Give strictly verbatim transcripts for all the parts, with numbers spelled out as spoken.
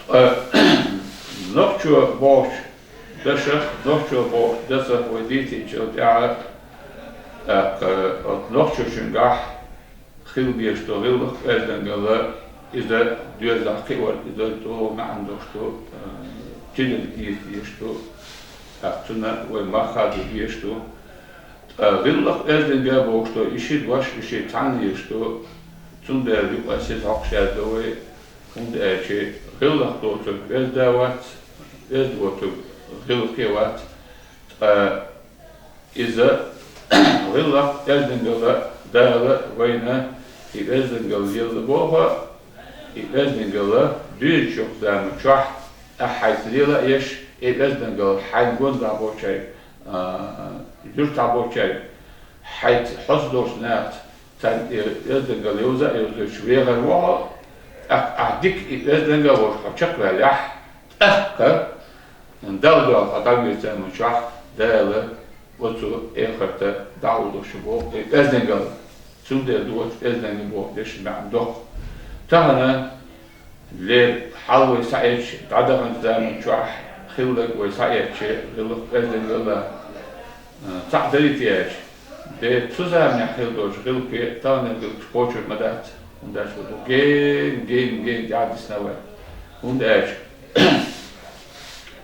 Э, нохчо бохучу дашах, нохчо бохучу дацах вай дийцинчул тӀаьхьа, тӀаккха, э, оцу нохчочуьнгахь хила дезаш ду гӀиллакх, оьздангалла, иза доьзалехь кхиор, иза чӀогӀа маьӀна долуш ду, э, тидам ийца дезаш ду, тӀаккха цунна вай мах хадо дезаш ду. Ткъа гӀиллакх, оьздангалла бохуш ду, и ши дош, и ши цхьаьна дезаш ду, цундела юкъа сиз хьокхуш яздо вай, хӀунда аьлча гӀиллакх доцург оьзда вац, оьзда воцург гӀиллакхе вац, ткъа иза гӀиллакх, оьздангалла Дала вайна и оьздангалла лелла боху, и оьздангалла дуьйцучух зама чохь ахь хьайца лела а еш, и оьздангалла хьайн гонах болчаьрга, а, юьртахь болчаьрга, хьайца хьоьца долчу нахаца, царна и оьздангалла йовза а йовзуьйтуш вехар ву хьо, тӀаккха ахь дика и оьздангалла волуш хьо чекхваьллехь, тӀаккха Далла дуьхьал хьо дӀавоьду зама чохь Дала оцу эхарта дӀахьулдо шу боху и оьздангалла. Цундела ду оцу оьздангалла боху дешан маьӀна доккха. Тахана лер хьал вай схьаэцча, дӀадаханчу заман чохь хилларг вай схьаэцча, гӀиллакх, оьздангалла, а, цхьаъ дарий те аьлча, де цу заманахь хилла долчу гӀиллакхе таханлерчу гӀиллакхех кхочур ма дац, хӀунда аьлча вай ду гена, гена, гена тӀаьхьа дисна вай. ХӀунда аьлча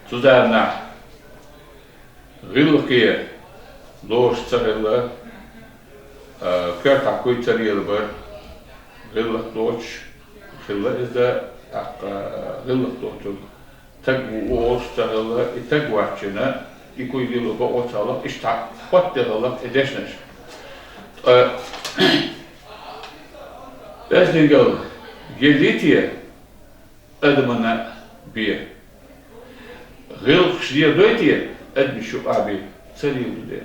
цу заманахь гӀиллакхе лоруш ца хилла, а, коьртахь куй ца лелабар, гӀиллакх доцуш хилла иза, тӀаккха гӀиллакх доцург стаг ву олуш ца хилла, и стаг воцчунна, и куй лело бакъо ца хилла, иштта хоттаделла хилла и дешнаш. Ткъа оьздангалла еллий те, адамана бен. ГӀиллакхаш леладой те, адамаш юкъахь бен, ца леладо дела.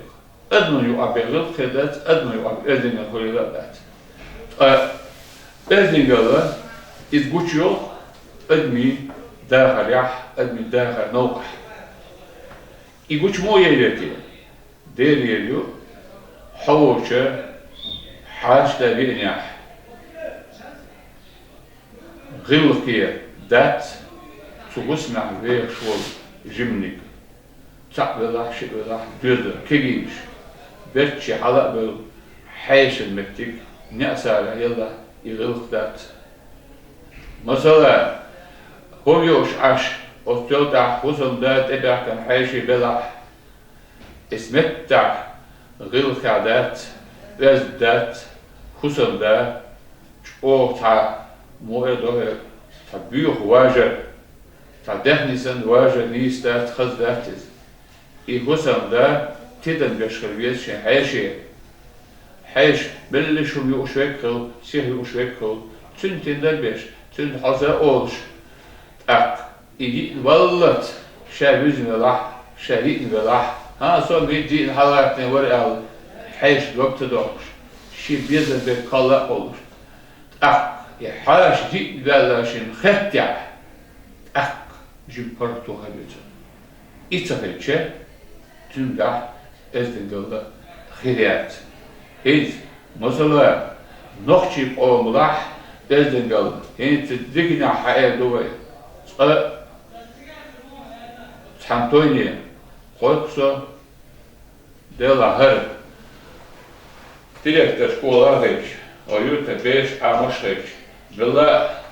Адамана юкъахь бен гӀиллакх хир дац, адамана юкъахь бен оьздангалла хуьлийла а дац. Ткъа оьздангалла, иза гучуйолу адамийн дахарехь, адамийн дахаран новкъахь. И гучу муха яйла те? Делера ю, хьо волчу хьаша дан веанехь, гӀиллакхе дац цу хӀусамехь вехаш волу жиманиг. Цхьаъ велахь, шиъ велахь, доьзал кегийнаш, берташ хьала а бевлла, хьешан меттиг неӀсара елахь, и гӀиллакх дац. Масала, хӀума юуш Ӏаш, оцу тӀехь хӀусамда тӀебаьхкина хьеший белахь, иза меттахь гӀиллакхехь дац, оьзда дац, хӀусамда, чӀогӀа цхьа, муха эр ду хьоьга, цхьа боьха важар, цхьа даьхни санна важар нийса дац, хаза дац иза. И хӀусамда тидам беш хила веза шен хьеше. Хьеша меллаша хӀума юуш верг хилла, сиха юуш верг хилла, цуьнан тидам беш, цуьнан хьоьца а олуш, тӀаккха и йиъна валлалц, ша вуьзна велахь, ша йиъна велахь, хӀан, со мидда йиъна хьалагӀаттийна вара аьлла, хьеша дог ца доккхуш, шен безам берг кхалла а кхоллуш. ТӀаккха и хьаша йиъна ваьлла шена хеттехь, тӀаккха жима паргӀато хир ю цунна. И ца хилча, цуьнгахь оьздангалла хир яц. ХӀинца, масала, нохчийн къомалахь оьздангалла, хӀинца диканехь хьаэр ду вай, цкъа цхьана тойне кхойкху со, делахь хӀара директор школа а хилча, о юьртара бераш Ӏамош а хилча, белла а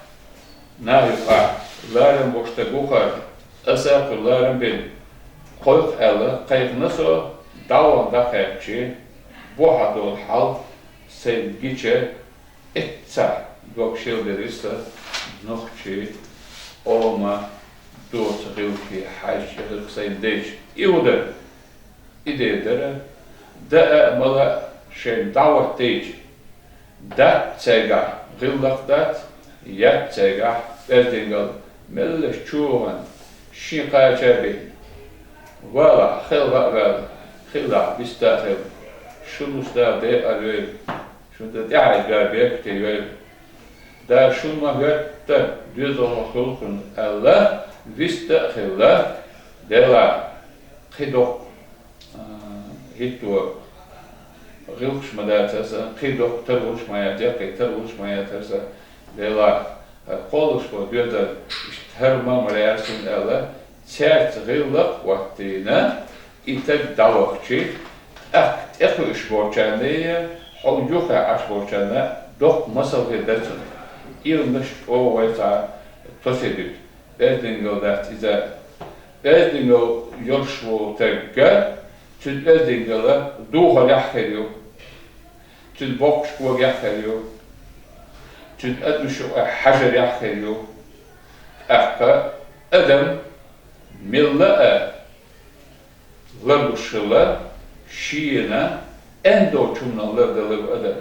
наха юкъахь ларам беш стаг ву хӀара, аса а кхуьнан ларам бина, кхойкху аьлла, кхайкхина со, дӀаваха дӀакхаьччи, бухахь долу хьал сайна гича, эццахь дог шелделира сан нохчийн къоман доцу гӀиллакхе хьаьжча, и гӀиллакх сайна дайча. И хӀун дара? И дера дара, даа а, мала а шайна дӀахӀоттийча, дац цаьргахь гӀиллакх, дац, яц цаьргахь оьздангалла, меллаша чу вахана, шен кхача а бина. Валахь, хелха а ваьлла, хилахь, вист а хилла. Шуна ву Дала декъал войла, шуна дан тӀаьхьа дан беркате йойла. Дала шуна ма хӀоьтту, доьзалхо хуьлу шуна аьлла, вист а хилла, делахь, кхин доккха, а, хӀитто гӀиллакхаш ма дацара сан, кхин доккха таргӀанаш ма яцара, деккхий таргӀанаш ма яцара сан, делахь, хӀара кхоллуш болу доьзал иштта ХӀара ма ма лаьрсина аьлла, цаьрца гӀиллакх а хӀоттийна, и таг дӀавахча, тӀаккха тӀекхуьуш болчарна я, хьо юха Ӏаш болчарна доккха масал хир дара цунна. Илмаш чӀогӀа вай цхьа тосийта. Оьздангалла дац иза. Оьздангалла йолуш волу тагга, цуьнан оьздангалла духарехь хир ю. Цуьнан боккхачу когехь хир ю. Цуьнан адамашна хьажарехь хир ю. ТӀаккха адам мелла а лардеш хилла, шена аьнна долчу хӀуманах лардалар адам.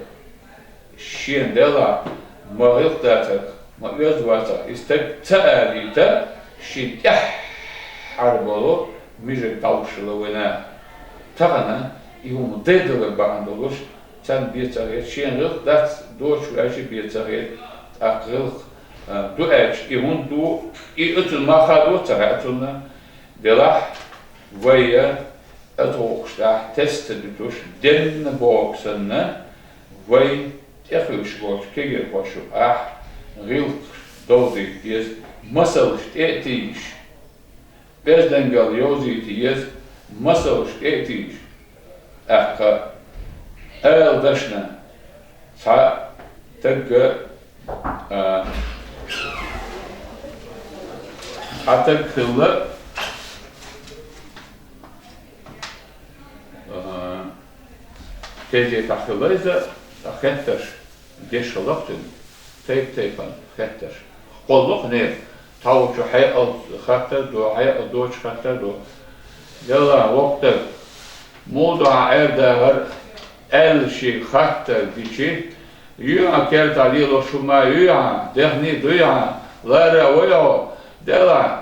Шена делахь, ма гӀиллакх дацахь, ма оьзда вацахь, и стаг ца алийта, шен тӀаьххьара болу мижарг дӀалуш хилла вайн наха. Тахана и хӀума дайдалар бахьана долуш, царна бен ца хета, шена гӀиллакх дац, доцуш ваьлча бен ца хета, тӀаккха гӀиллакх, а, ду аьлча, и хӀунда ду, и оцунна мах а ду ца хаьа цунна. Делахь, вай а, оцу гӀуллакхаш тӀехь тесна ца дуьтуш, денна боху санна, вай тӀекхуьуш болчу кегирхошна юкъахь гӀиллакхаш довзийта деза, масалш тӀе а тийша. Оьздангалла йовзийта еза, масалш тӀе а тийша. ТӀаккха ала дашна цхьа тагга, а, цхьа таг хилла, а, кезетахь хилла иза, а, хеттарш. Деш хилла-кх цуьнан, тайп-тайпана хеттарш. КхоллакхӀа нера, тхьовчу хьекъал хаттар ду, хьекъал доцуш хаттар ду. Делахь, воккха стаг, муха ду хьан Ӏер-дахар аьлла шега хаттар дича, юй хьан кертахь лелош хӀума, юй хьан, дехний дуй хьан, лара а вой хьо, делахь,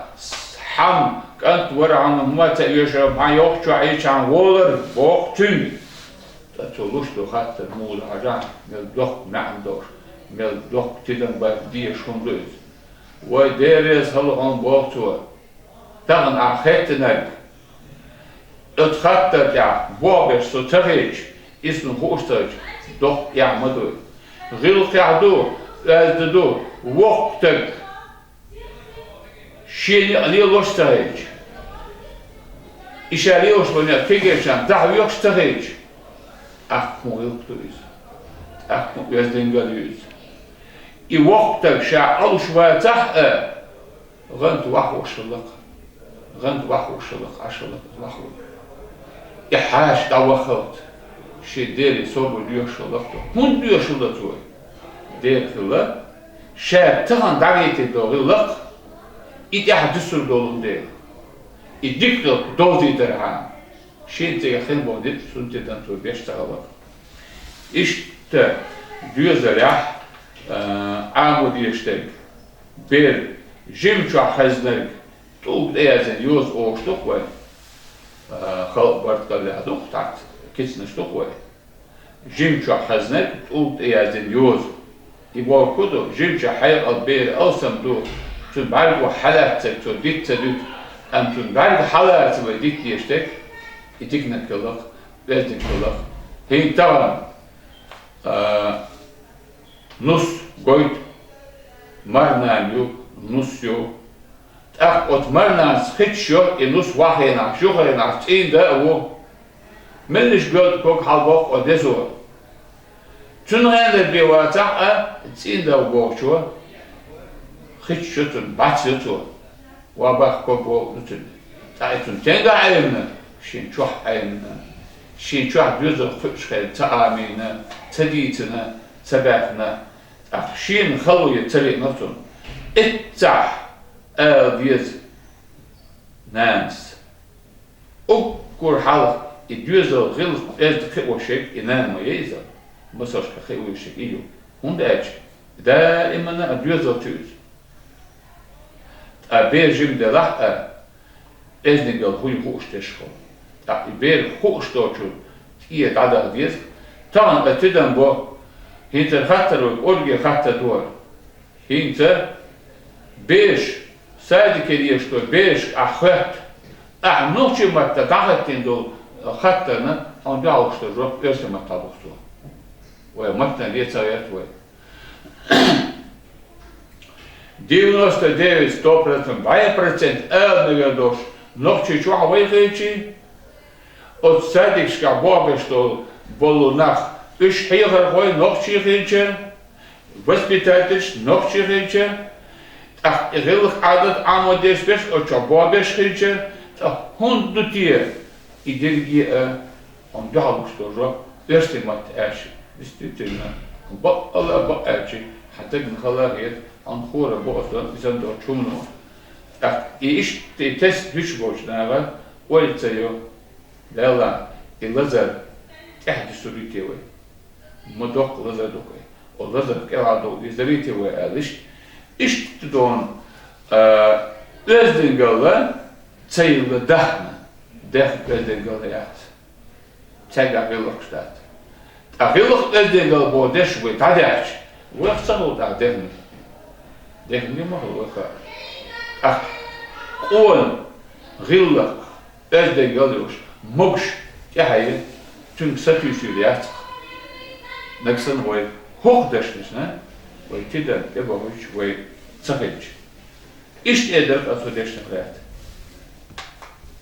хьан кӀант вара хьуна хӀума ца оьшу, хьан йоккхачохь Ӏийча хьан волар, боху цуьнга. Ткъа цо луш долу хаттар муха ду хьажахь, мел доккха маьӀна долуш, мел доккха тидам бан дезаш хӀума ду иза. Вай, Дела реза хуьлда хьуна, боху цо. Тахана ахь хеттинарг, оцу хаттар тӀехь болх беш со ца хилча, иза хьуна хууш ца хилча, доккха эхь ма ду. ГӀиллакхехь ду, оьзда ду, воккха стаг. Шена а лелош ца хилча, и ша лелош болу некъ кегийчарна дӀахьоьхуш ца хилча, тӀаккха хӀун гӀиллакх ду иза? ТӀаккха хӀун оьздангалла ю иза? И воккха стаг ша Ӏалуш вацахь а, гӀанта вахь хууш хилла-кх. ГӀанта вахь хууш хилла-кх, Ӏаш хилла-кх вахь хууш. И хьаша дӀаваххалц, шен Деле собар доьхуш хилла-кх цо. ХӀунда доьхуш хилла цо? Дера хилла, ша тахана дӀавитина долу гӀиллакх, и тӀаьхьа дуьсур долун дела. И дика гӀиллакх довзийтархьама, шен цигахь хин болу дика сунтедан цо беш ца хилла. Иштта доьзалехь, а, Ӏамо дезаш дерг, бер жимчохь хезнарг, тӀулга тӀеяздина йоза олуш ду-кх вай. А, халкъан барт кхаллехь ду-кх, тӀаккха кицанаш ду-кх вай. Жимчохь хезнарг, тӀулга тӀеяздина йоза. И бохург хӀун ду, жимчохь хьекъал бер алсам ду, цуьнан бӀаьрго хьалаьцнарг цо дита ца дуьту, амма цуьнан бӀаьрг хьалаца вай дита дезаш дерг, и диканиг хилла-кх, оьздангалла хилла-кх. ХӀинца тахана, а, нус гойту, марнана ю, нус ю. ТӀаккха оцу марнанас хи чу йо, и нус ваха хенахь, юха хенахь цӀийнда а ву. Меллаша гойту ког хьалабоккху оцу дезо. Цуьнан гӀендар бен вацахь а, цӀийнда ву бохучо, хи чу йо цунна, бац йо цо. Ва бах, ког воккха ду цуьнан. ТӀаккха и цунна стенга Ӏемина? Шен чохь Ӏемина. Шен чохь доьзал кхуьуш хенахь ца Ӏамийна, ца дийцина, ца баьхна. ТӀаккха шена хало ян ца лиъна цунна. Эццахь ала деза нанас. Уггар хьалха и доьзал гӀиллакх, оьзда кхиош ерг и нана ма ю иза, масалшка кхиош ерг и ю. ХӀунда аьлча даимана а доьзал ю иза. Ткъа бер жима делахь а, оьздангалла хӀун ю хууш деза хьуна. ТӀаккха и бер хууш долчу тӀе дӀадаха деза. Тахана ткъа тидам бо, хӀинца хаттар вай кӀорге хаттар ду вай. ХӀинца бераш, садике дезаш долу берашка ахь хоьтту, ахь нохчийн маттахь дӀахӀоьттина долу хаттарна, хьуна дуьхьал луш долу жоп оьрсийн маттахь лух цо. Вай маттана ле ца гӀерта вай. Девяносто девять, сто процент, бӀе процент ала мегар долуш нохчий чохь вай хилча, оцу садикашкахь бохуш долу, болу нах, уьш хьехархой нохчий хилча, воспитательш нохчий хилча, тӀаккха и гӀиллакх-Ӏадат Ӏамо деш берш оцу чохь бохуш хилча, ткъа хӀунда ду те и дерриге а хьуна дуьхьал луш долу оьрсийн матта аьлча? Действительно, бакъала а бакъ аьлча, хьан дагна хала а хета, хьуна хуур бу оцу иза долчу хӀумано. ТӀаккха и иштта и тесна дуьйцуш болчу наха ойла ца йо, Дала, и лазар тӀаьхьа дисур ю те вай? Ма доккха лазар ду-кх и. Оцу лазар кӀелхьардовла везарий те вай аьлла иштта. Иштта дона, а, оьздангалла ца йилла дахна, дехна оьздангалла яц. Цаьргахь гӀиллакхаш дац. Ткъа гӀиллакх-оьздангалла боху дешнаш вай дӀадаьхча, вайх ца хуьлу тӀаккха дехнарг? Дехнарг ма хуьлу вайх. ТӀаккха къона гӀиллакх, оьздангалла йолуш, могуш тӀаьхье, цуьнга сатуьйсур яц-кх. Нагахь санна вай хӀокху дешнашна вай тидам тӀебохуьйтуш вай ца хилча. Иштта эр дара-кх оцу дешнех лаьцна.